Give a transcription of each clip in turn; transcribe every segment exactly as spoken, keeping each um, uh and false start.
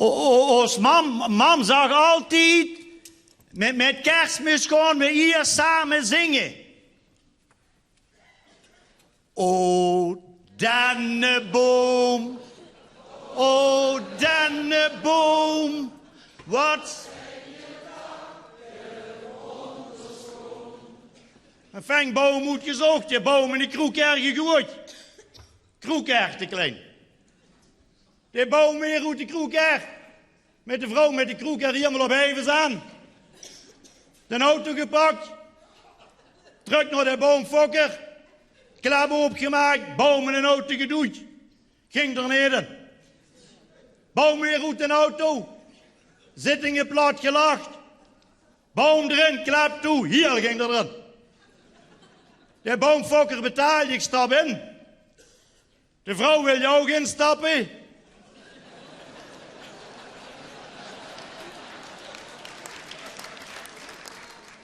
O, o, os mam, mam zag altied: "Mit, mit Kersmis gaon we iers same zinge." O denneboom, o denneboom, wat. Enfin, boum oetgezoch, de boum in de kroeker gegoejd. Kroeker te klein. De boum weer oet de kroeker. Mit de vrouw mit de kroeker hielemaol op heivesaan. Den auto gepak. Trök nao de boumfokker. Klep opgemaak. Boum in den auto gedoejd. Ging d'r neet in. Boum weer oet den auto. Zittinge plat gelag. Boum d'rin, klep toe. Hiel ging d'r d'rin. De boumfokker betaald, ich stap in. De vrouw wilde ouch instappe.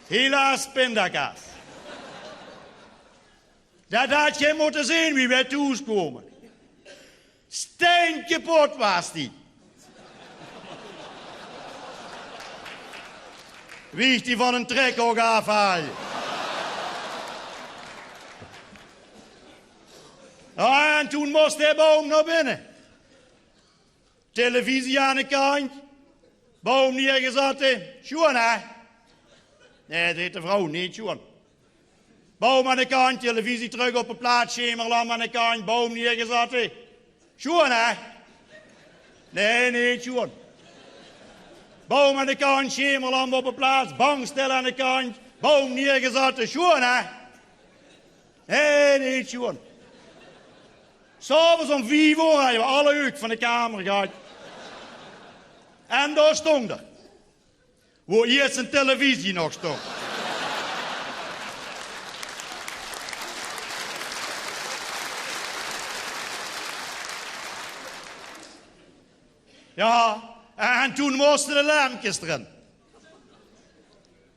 Helaas pindakaas. Det had geer mótte zeen wie weej thoes kome. Steinkepot waas die. Wie ich die van ein trek ouch aafhaalde. Jao, en toen mós de boum nao binne. Televisie aan de kantj. Boum neergezatte. Sjoean, hè? Nae, zeet de vrouw, neet sjoean. Boum aan de kantj, televisie trök op de plaats, sjemerlamp aan de kantj, boum neergezatte. Sjoean, hè? Nae, neet sjoean. Boum aan de kantj, sjemerlamp op de plaats, bankstel aan de kantj, boum neergezatte. Sjoean, hè? Nae, neet sjoean. 's Aoves óm vief oor hadde we alle huuk van de kamer gehad. En dao stóng d'r. Wo iers ein televisie nog stóng. Jao, en toen móste de lermkes d'rin.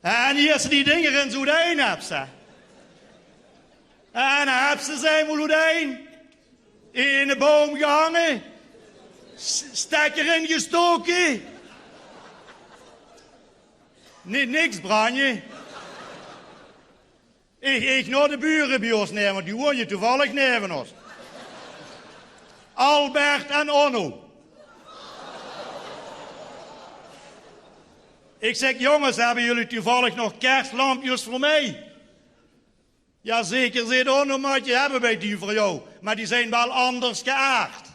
En iers die dinger in zoe d'rin höbs, hè. En höbs ze ze einmaol oetein in de boum gehange, s-, stekker ingestoke. Ni-, niks branje. Ich, ich nao de bure bie ós neve, want die woonje toevallig neve ós. Albert en Onno. Ich zèk: "Jónges, höbbe geer toevallig nog kerslampjes veur mich?" "Jao zeker," zeet Onno, "maatje, höbbe weej die veur dich, mer die zeen waal anders geaard."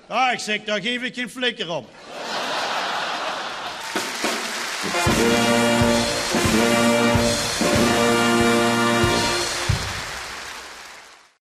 Jao, ich zèk, dao gaef ich gein flikker óm.